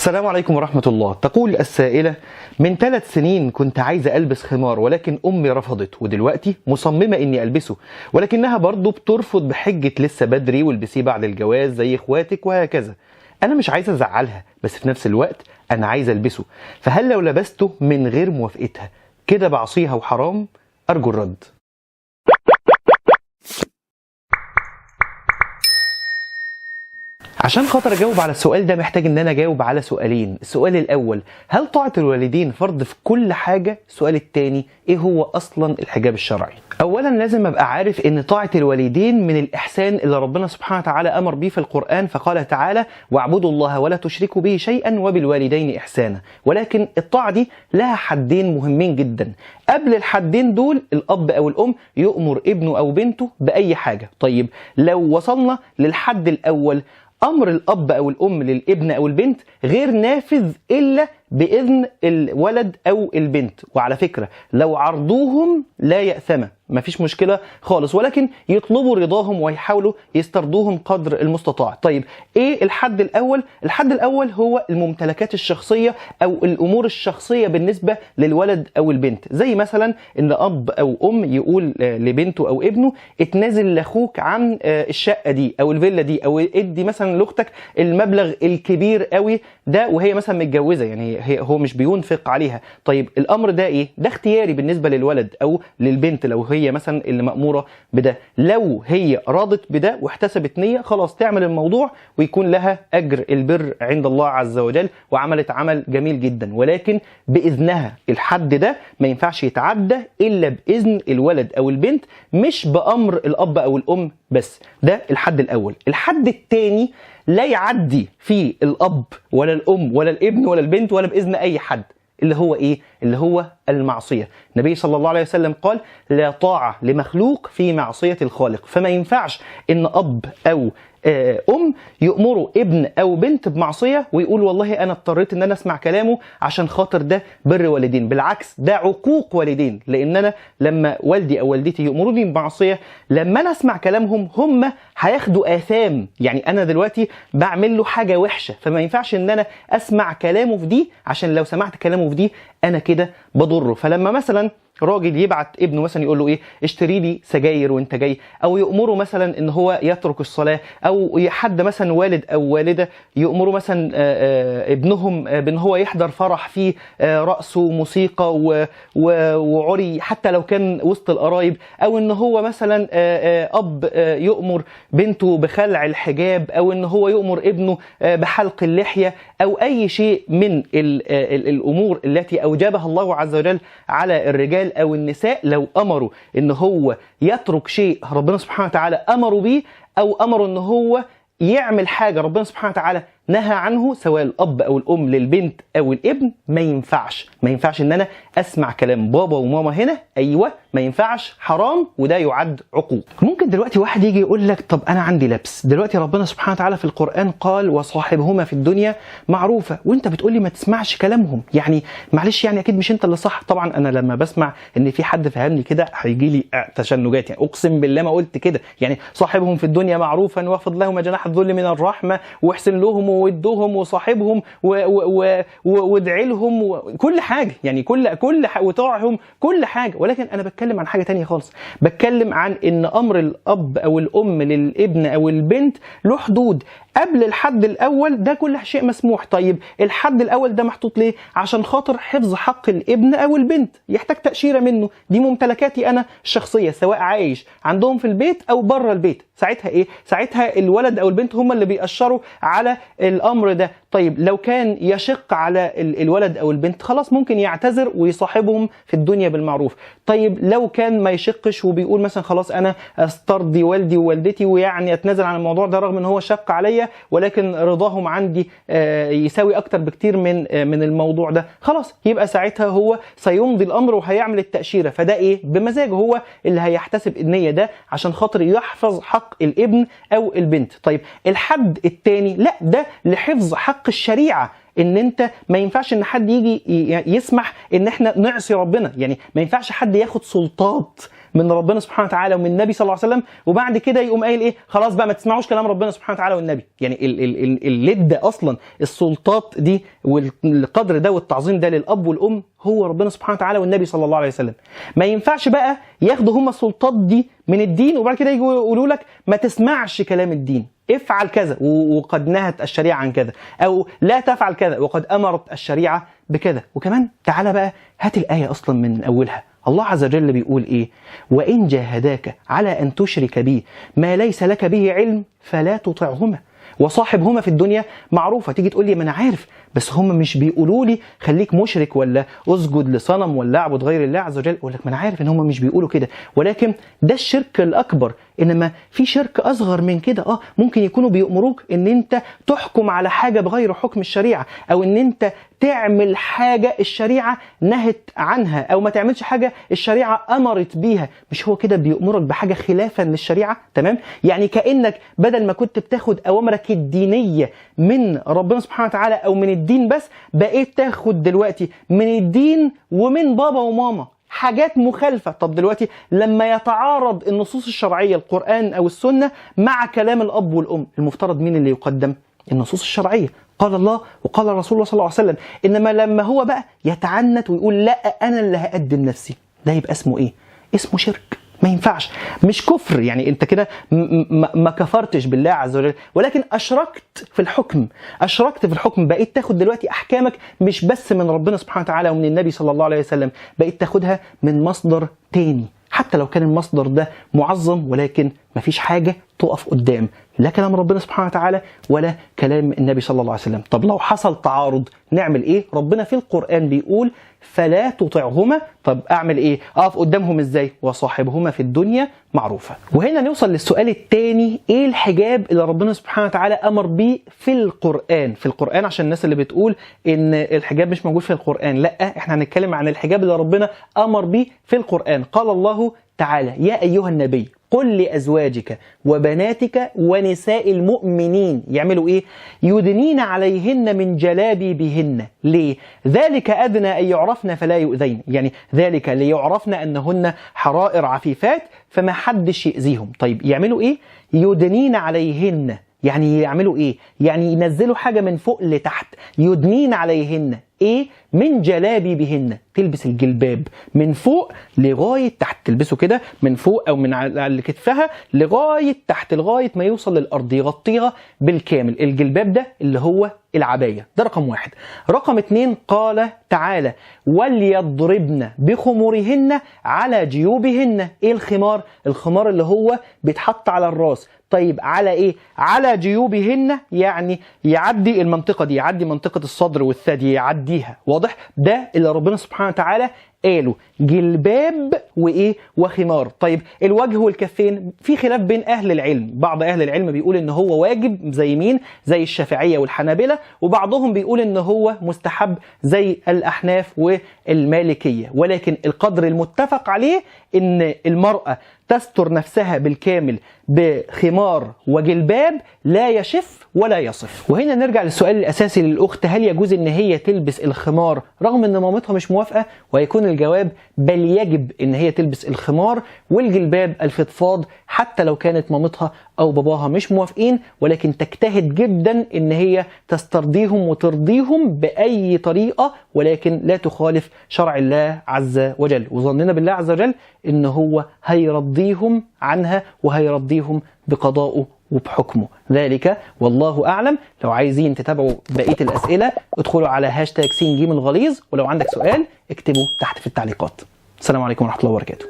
السلام عليكم ورحمة الله. تقول السائلة: من 3 سنين كنت عايزة ألبس خمار، ولكن أمي رفضت، ودلوقتي مصممة إني ألبسه، ولكنها برضو بترفض بحجة لسه بدري والبسيه بعد الجواز زي إخواتك وهكذا. أنا مش عايزة أزعلها، بس في نفس الوقت أنا عايزة ألبسه، فهل لو لبسته من غير موافقتها كده بعصيها وحرام؟ أرجو الرد. عشان خاطر اجاوب على السؤال ده محتاج ان انا اجاوب على سؤالين. السؤال الاول: هل طاعة الوالدين فرض في كل حاجة؟ السؤال الثاني: ايه هو اصلا الحجاب الشرعي؟ اولا لازم ابقى عارف ان طاعة الوالدين من الاحسان اللي ربنا سبحانه وتعالى امر به في القرآن، فقال تعالى: واعبدوا الله ولا تشركوا به شيئا وبالوالدين احسانا. ولكن الطاعة دي لها حدين مهمين جدا. قبل الحدين دول الاب او الام يؤمر ابنه او بنته باي حاجة. طيب لو وصلنا للحد الاول، أمر الأب أو الأم للابن أو البنت غير نافذ إلا بإذن الولد أو البنت. وعلى فكرة لو عرضوهم لا يأثم، مفيش مشكلة خالص، ولكن يطلبوا رضاهم ويحاولوا يسترضوهم قدر المستطاع. طيب إيه الحد الأول؟ الحد الأول هو الممتلكات الشخصية أو الأمور الشخصية بالنسبة للولد أو البنت، زي مثلا إن أب أو أم يقول لبنته أو ابنه: اتنازل لأخوك عن الشقة دي أو الفيلا دي، أو ادي مثلا لأختك المبلغ الكبير قوي ده وهي مثلا متجوزة، يعني هو مش بينفق عليها. طيب الأمر ده إيه؟ ده اختياري بالنسبة للولد أو للبنت لو هي مثلا اللي مأمورة بده. لو هي راضت بده واحتسبت نية، خلاص تعمل الموضوع ويكون لها أجر البر عند الله عز وجل، وعملت عمل جميل جدا، ولكن بإذنها. الحد ده ما ينفعش يتعدى إلا بإذن الولد أو البنت، مش بأمر الأب أو الأم بس. ده الحد الأول. الحد الثاني لا يعدي فيه الأب ولا الأم ولا الابن ولا البنت ولا بإذن أي حد، اللي هو إيه؟ اللي هو المعصية. النبي صلى الله عليه وسلم قال: لا طاعة لمخلوق في معصية الخالق. فما ينفعش إن أب أو أم يأمروا ابن أو بنت بمعصية ويقول والله أنا اضطريت إن أنا أسمع كلامه عشان خاطر ده بر والدين. بالعكس، ده عقوق والدين، لأن أنا لما والدي أو والدتي يأمروني بمعصية، لما أنا أسمع كلامهم هم هياخدوا آثام. يعني أنا دلوقتي بعمل له حاجة وحشة، فما ينفعش إن أنا أسمع كلامه في دي، عشان لو سمعت كلامه في دي أنا كده بضره. فلما مثلا راجل يبعت ابنه مثلا يقول له ايه، اشتري لي سجاير وانت جاي، او يأمره مثلا ان هو يترك الصلاة، او حد مثلا والد او والدة يأمره مثلا ابنهم بان هو يحضر فرح فيه رقص وموسيقى وعري حتى لو كان وسط القرايب، او ان هو مثلا اب يؤمر بنته بخلع الحجاب، او ان هو يؤمر ابنه بحلق اللحية، او اي شيء من الامور التي اوجبها الله عز وجل على الرجال او النساء. لو امروا ان هو يترك شيء ربنا سبحانه وتعالى امره بيه، او امره ان هو يعمل حاجة ربنا سبحانه وتعالى نهى عنه، سواء الاب او الام للبنت او الابن، ما ينفعش. ما ينفعش ان انا اسمع كلام بابا وماما هنا. ايوه ما ينفعش، حرام، وده يعد عقوق. ممكن دلوقتي واحد يجي يقول لك طب انا عندي لبس. دلوقتي ربنا سبحانه وتعالى في القرآن قال: وصاحبهما في الدنيا معروفة، وانت بتقول لي ما تسمعش كلامهم. يعني معلش، يعني اكيد مش انت اللي صح. طبعا انا لما بسمع ان في حد فهمني كده هيجي لي تشنجات، يعني اقسم بالله ما قلت كده. يعني صاحبهم في الدنيا معروفا واخفض لهم جناح الذل من الرحمة، واحسن لهم وودهم وصاحبهم وادعي لهم وكل حاجة، يعني كل وطاعهم كل حاجة. ولكن انا بتكلم عن حاجة تانية خالص. بتكلم عن ان امر الاب او الام للابن او البنت له حدود. قبل الحد الاول ده كل شيء مسموح. طيب الحد الاول ده محطوط ليه؟ عشان خاطر حفظ حق الابن او البنت، يحتاج تأشيرة منه، دي ممتلكاتي انا الشخصية، سواء عايش عندهم في البيت او بره البيت. ساعتها ايه؟ ساعتها الولد او البنت هم اللي بيأشروا على الامر ده. طيب لو كان يشق على الولد او البنت، خلاص ممكن يعتذر ويصاحبهم في الدنيا بالمعروف. طيب لو كان ما يشقش وبيقول مثلا خلاص انا استرضي والدي ووالدتي ويعني اتنازل عن الموضوع ده رغم ان هو شق عليا، ولكن رضاهم عندي يساوي اكتر بكتير من الموضوع ده، خلاص يبقى ساعتها هو سيمضي الامر وهيعمل التأشيرة. فده ايه؟ بمزاجه، هو اللي هيحتسب النية ده عشان خاطر يحفظ حق الابن او البنت. طيب الحد الثاني لا، ده لحفظ حق الشريعة، ان انت ما ينفعش ان حد يجي يسمح ان احنا نعصي ربنا. يعني ما ينفعش حد ياخد سلطات من ربنا سبحانه وتعالى ومن النبي صلى الله عليه وسلم، وبعد كده يقوم قايل ايه؟ خلاص بقى ما تسمعوش كلام ربنا سبحانه وتعالى والنبي. يعني اللي ادى اصلا السلطات دي والقدر ده والتعظيم ده للاب والام هو ربنا سبحانه وتعالى والنبي صلى الله عليه وسلم. ما ينفعش بقى ياخدوا هم السلطات دي من الدين وبعد كده يجوا يقولوا لك ما تسمعش كلام الدين، افعل كذا وقد نهت الشريعة عن كذا، أو لا تفعل كذا وقد أمرت الشريعة بكذا. وكمان تعالى بقى هات الآية أصلا من أولها. الله عز وجل بيقول إيه؟ وإن جاهداك على أن تشرك بي ما ليس لك به علم فلا تطعهما وصاحبهما في الدنيا معروفة. تيجي تقول لي ما أنا عارف، بس هم مش بيقولوا لي خليك مشرك ولا اسجد لصنم ولا اعبد غير الله عز وجل. اقول لك ما انا عارف ان هم مش بيقولوا كده، ولكن ده الشرك الاكبر. انما في شرك اصغر من كده، ممكن يكونوا بيأمروك ان انت تحكم على حاجة بغير حكم الشريعة، او ان انت تعمل حاجة الشريعة نهت عنها، او ما تعملش حاجة الشريعة امرت بيها. مش هو كده بيأمرك بحاجة خلافا للشريعة؟ تمام؟ يعني كأنك بدل ما كنت بتاخد اوامرك الدينية من ربنا سبحانه وتعالى او من الدين بس، بقيت تاخد دلوقتي من الدين ومن بابا وماما حاجات مخالفة. طب دلوقتي لما يتعارض النصوص الشرعية القرآن أو السنة مع كلام الأب والأم، المفترض مين اللي يقدم؟ النصوص الشرعية، قال الله وقال رسول الله صلى الله عليه وسلم. إنما لما هو بقى يتعنت ويقول لا أنا اللي هقدم نفسي، ده يبقى اسمه إيه؟ اسمه شرك. ما ينفعش، مش كفر، يعني انت كده ما كفرتش بالله عز وجل، ولكن اشركت في الحكم. اشركت في الحكم، بقيت تاخد دلوقتي احكامك مش بس من ربنا سبحانه وتعالى ومن النبي صلى الله عليه وسلم، بقيت تاخدها من مصدر تاني، حتى لو كان المصدر ده معظم، ولكن مفيش حاجة تقف قدام لا كلام ربنا سبحانه وتعالى ولا كلام النبي صلى الله عليه وسلم. طب لو حصل تعارض نعمل ايه؟ ربنا في القرآن بيقول فلا تطعهما. طب اعمل ايه؟ اقف قدامهم ازاي؟ وصاحبهما في الدنيا معروفة. وهنا نوصل للسؤال الثاني، ايه الحجاب اللي ربنا سبحانه وتعالى امر بيه في القرآن؟ في القرآن، عشان الناس اللي بتقول ان الحجاب مش موجود في القرآن، لا، احنا هنتكلم عن الحجاب اللي ربنا امر بيه في القرآن. قال الله تعالى: يا ايها النبي قل لأزواجك وبناتك ونساء المؤمنين يعملوا إيه؟ يدنين عليهن من جلابيبهن. ليه؟ ذلك أدنى أن يعرفن فلا يؤذين. يعني ذلك ليعرفن أنهن حرائر عفيفات فما حدش يؤذيهم. طيب يعملوا إيه؟ يدنين عليهن، يعني يعملوا إيه؟ يعني ينزلوا حاجة من فوق لتحت. يدنين عليهن ايه؟ من جلابيبهن، تلبس الجلباب من فوق لغاية تحت، تلبسه كده من فوق او من على كتفها لغاية تحت، لغاية ما يوصل للارض، يغطيها بالكامل. الجلباب ده اللي هو العباية. ده رقم واحد. رقم اتنين، قال تعالى: وليضربن بخمورهن على جيوبهن. ايه الخمار؟ الخمار اللي هو بيتحط على الراس. طيب على ايه؟ على جيوبهن، يعني يعدي المنطقة دي، يعدي منطقة الصدر والثدي، يعديها. واضح؟ ده اللي ربنا سبحانه وتعالى قالوا، جلباب وايه؟ وخمار. طيب الوجه والكفين في خلاف بين اهل العلم، بعض اهل العلم بيقول ان هو واجب زي مين؟ زي الشافعية والحنابلة، وبعضهم بيقول ان هو مستحب زي الاحناف والمالكية. ولكن القدر المتفق عليه ان المرأة تستر نفسها بالكامل بخمار وجلباب لا يشف ولا يصف. وهنا نرجع للسؤال الاساسي للاخت: هل يجوز ان هي تلبس الخمار رغم ان مامتها مش موافقة؟ ويكون الجواب بل يجب ان هي تلبس الخمار والجلباب الفضفاض حتى لو كانت مامتها او باباها مش موافقين، ولكن تجتهد جدا ان هي تسترضيهم وترضيهم باي طريقة، ولكن لا تخالف شرع الله عز وجل. وظننا بالله عز وجل ان هو هيرضيهم عنها وهيرضيهم بقضائه وبحكمة. ذلك والله اعلم. لو عايزين تتابعوا بقية الاسئلة ادخلوا على هاشتاج سين جيم الغليظ، ولو عندك سؤال اكتبه تحت في التعليقات. السلام عليكم ورحمة الله وبركاته.